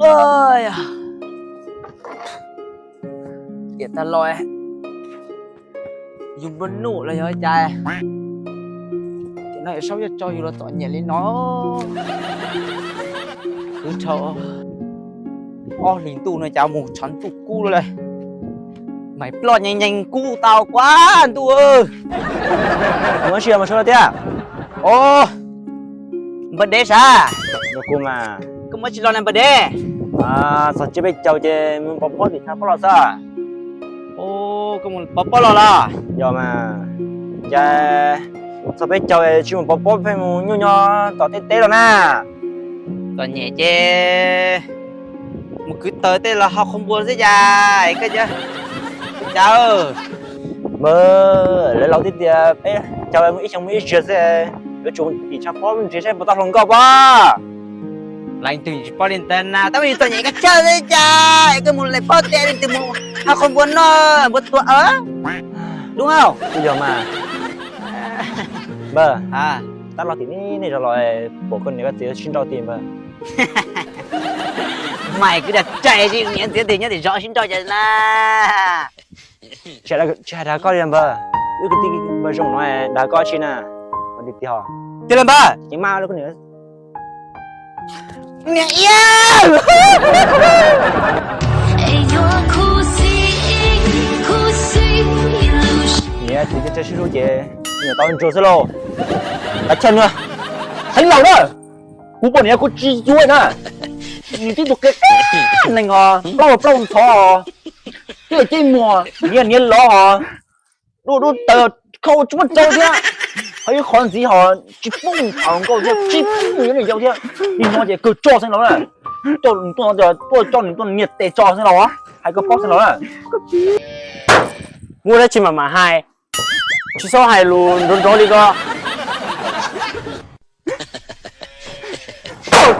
Tiam tag los yus nplua nuj los yog cas, tiam no Saub yuav tso yus los txom nyem li no. Kwv rhau ob hlis ntuj no cas mus tshav ntuj kub lawm, mais ploj nyeeg nyeeg kub tau kuab ntuj. Muaj sia mas sua tiag. Os, npawg Dev sav? Yog kuv mas. Koj muaj tsis los na npawg Dev? Txog tsiab peb caug ces mus pov pob tim tshav pob los xwb. Koj mus pov pob los los? Yog mas. Cas txog peb caug tsis mus pov pob pheej mus nyuj nyo tom tej teb los na. Txom nyem ces mus kwv taws tej los hau qhov npua xwb cas koj cas. Npawg, lawv laus tiag tias peb caug mus ib xyoo mus ib zaug xwb, yuav tsum tim tshav pob nrhiav saib puas tau hluas nkauj pob. Leej twg tsis paub li ntawd na, tab sis txom nyem koj tshaj xwb cas koj mus lem pob tej leej twg mus hau qhov npua noj npua tuag. Dub hau. Yog mas. Npawg, tab los tim nej zos los pom koj niam koj txiv sib nrauj tiag npawg. Mas kuv dag tshaj si niam txiv tig nyob tim zos sib nrauj cas na. Tsis hais dag koj li npawg, wb kwv tij npawg zoo no dag koj tsi na. Tiag los npawg, ces mas niam iab. Niam txiv tsa sib hlub ces niam tau ntsuag xwb lauj. Kav chawj nws, xeev laus na, kuv pom niam kuv tsis yuav na. Nws tib tug qe neeg os, plaub plaub ntxhov os, tib cej muag niag niag lov os, dub dub taws, khau tsis muaj tsau thiab. Ho ib qhov ntxiv ho tsis pub mus tham hluas nkauj thiab, tsis pub mus yuav niam yau thiab. Nim no ces kawg tso xeev laus na, tuaj coj nws tuaj nias tes tso xeev laus, hais koj paub xeev laus na. Muaj dab tsi mam mam hais, tsis txhob hais lus nrov nrov li ko.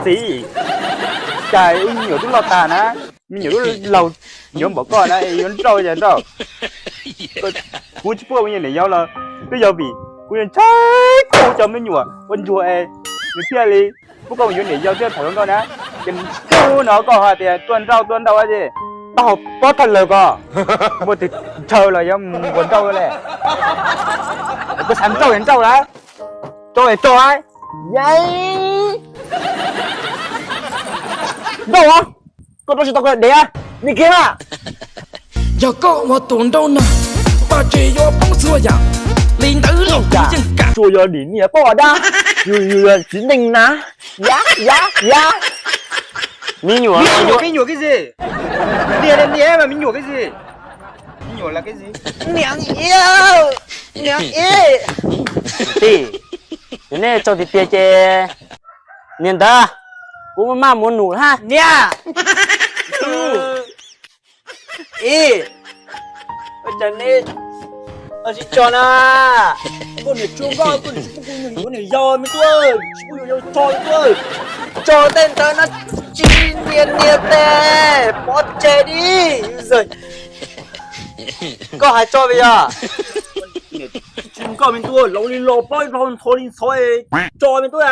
Txiv, cas wb me nyuam twb loj tas na, me nyuam twb laus, yuav npaum koj na yuav nrauj cas nrauj. Kuv tsis pub me nyuam niam yau los twb yog vim kuv yuav ntshai koj cov me nyuam ua ntsuag es nws thiaj li pub koj mus yuav niam yau thiab tham hluas nkauj na. Ces hnub no koj hais tias tuaj nrauj tuaj nrauj ces tau pob thawj lawm ko, muaj tus ntshaw los yuav mus nrauj le. Koj xav nrauj es nrauj lawm, rau es rau. Yai, nrauj os, koj rau tsis tau koj dev, niag kiag na. Yog koj ua tus nrauj no, paj tseg yuav poob txhua yam, li ntawd los kuv yeej kam. Tsuas yog dim niag poj dab, yus yus yog txiv neej na. Yab yab yab. Me nyuam, me nyuam, me nyuam cái gì? Niag niag mas me nyuam cái gì? Me nyuam là cái gì? Niam ib, niam ib. Tij, yog nej tso tiag tiag ces niag ntawd kuv maj maj mus num hab. Niam. Ib, cas nej tsis tso na? Koj niam tsuav nkauj, koj niam tsis pub kuv yuav niam yau me tub, tsis pub yuav yau tso me tub. Tso tej ntawd no tsis nias nias tes pov tseg di. Koj hais tso vim yog tsis nkauj me tub, laus li laus, plaub li plaub, ntxhov li ntxhov, tso me tub a.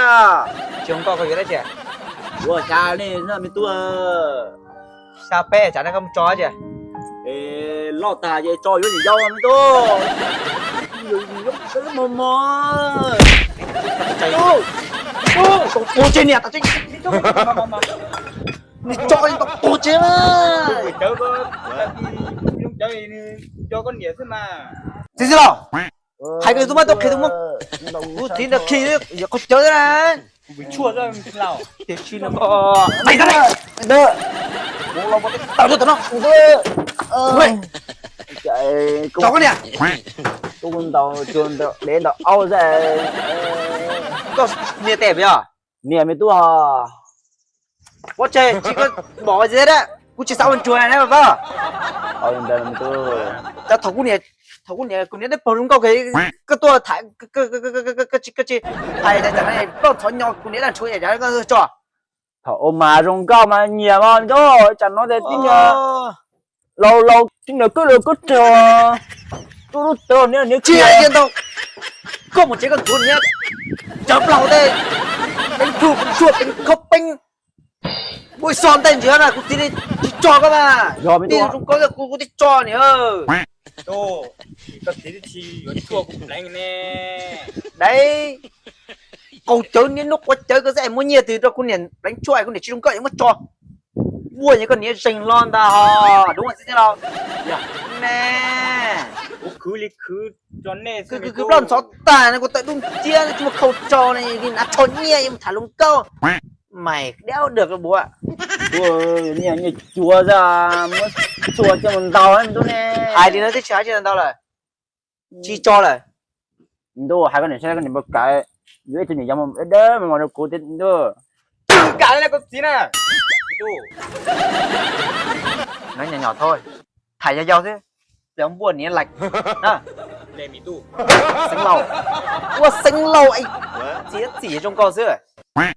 Tsis nkauj koj yuav dab tsi? Yuav xya li me tub. Xya peb tsam no koj mus tso dab tsi? Loj tas ces tso yuav niam yau me tub. Mos mos. Tau tuag tseg niam tas tseg. Nws tso tau tuag tseg na. Txiv xwb los hais koj tus mab tau qhia tus muab kuv txiv ntawd khi yog qhov cawv na. Tiam sis no, tawm rau tom no. Tso koj niam. Tub ntaus cuag ntaus dev ntaus aub xwb. Koj nias tes puas yog? Nias me tub. Pov tseg, tsis koj bom txiv thiab, kuv tsis xav ua ntsuag na pab. Cas thaum kuv niam, thaum kuv niam, kuv niam deb paug zoo nkauj, koj tuaj tham, koj tsis hais cas no, ploj ntxhov nyo kuv niam dab ntxhua cas koj tso. Thaum ua mas zoo nkauj mas nyiam mas me tub, tsam no ces tib nyuag laus laus tib nyuag kub laus kub rog, tub lub tawv niam niam tsis hais ntau. Koj mus tsev koj ntxuav niam cov plaub hau tej, peev plhu peev tshuaj peev khaub peev. Kuv xo ntaj ntsiag na, kuv txiv li tsis tso koj mas. Yog tij zoo koj kuv kuv twb tso niam. Koj txiv twb tsis yuav tshuaj kuv pleev ne. Dab qaug cawv niaj hnub quav cawv koj xwb es muab nyiaj twg rau kuv niam pleev tshuaj es kuv niam tsis zoo nkauj es muab tso. Npuaj nyuag koj niam zeeg hlo ntag ho, đúng rồi xwb thiab los? Ne, kuv khwv li khwv, khwv khwv plaub ntxhov tag ne, kuv tawm dub nciab tsis muaj khau tsau ne, li nav tsho nyiaj yuav mus tham hluas nkauj. Mày đéo được bố ạ. Nyiaj cuav xwb, muab txhua coj mus ntaus me tub ne. Hais li no twb tsis hais tsis ntau lawm. Tsis tso lawm. Ntuj, hais koj niam saib koj niam puas kam yuav ib tug niam yau dawb dawb mos mos rau kuv thiab ntuj. Tsis kam li koj txiv na. Nói nhỏ nhỏ thôi, tham yau yau xwb, npuaj niam lais. Xeev Laus, ua Xeev Laus txiav txim zoo koj xwb,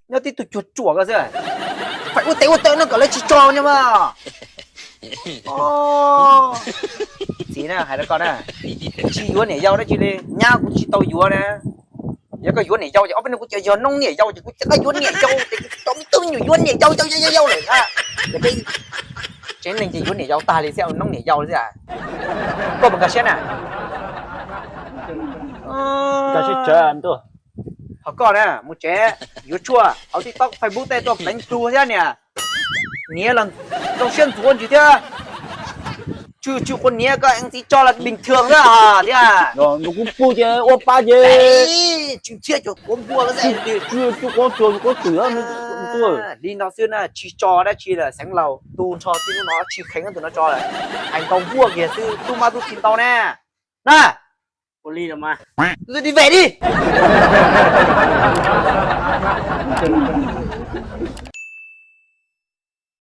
nyob tib tug cuag tsuam koj xwb. Phải ua tes ua taw no kom lawv tsis tso no mas. Txiv na, hais rau koj na, tsis yuav niam yau dab tsi li, nyab kuv tsis tau yuav na. Yog koj yuav niam yau ces ob peb hnub kuv cia yog noob niam yau ces kuv cia koj yuav niam yau ces kuv cov me tub me nyuam yuav niam yau yau yau yau lawm na. Ces peb tsev neeg ces yuav niam yau tag li xwb, noob niam yau xwb. Koj puas nkag siab na? Nkag siab tsawv ntuj. Ho koj na, mus tsev yuav tshuaj hauv TikTok, Facebook tej tuaj pleev tus thiab niam. Niam los rau siab ntxuav ntsis thiab. Tsw tsw quas niam koj ev txiv tso los bình thường xwb thiab. Kuv pw ces ua pa ces tsw txhiaj cov quav npuaj. Tsw quav tsuag quav twm. Li no xwb na, tsis tso dab tsi lawm Xeev Laus, tu nrho tib lub no tsis kheev tus no tso lawm. Hais ntau npuaj kiag xwb, tub mab tub txiv ntau na. Na, ua li los mas, đi về đi.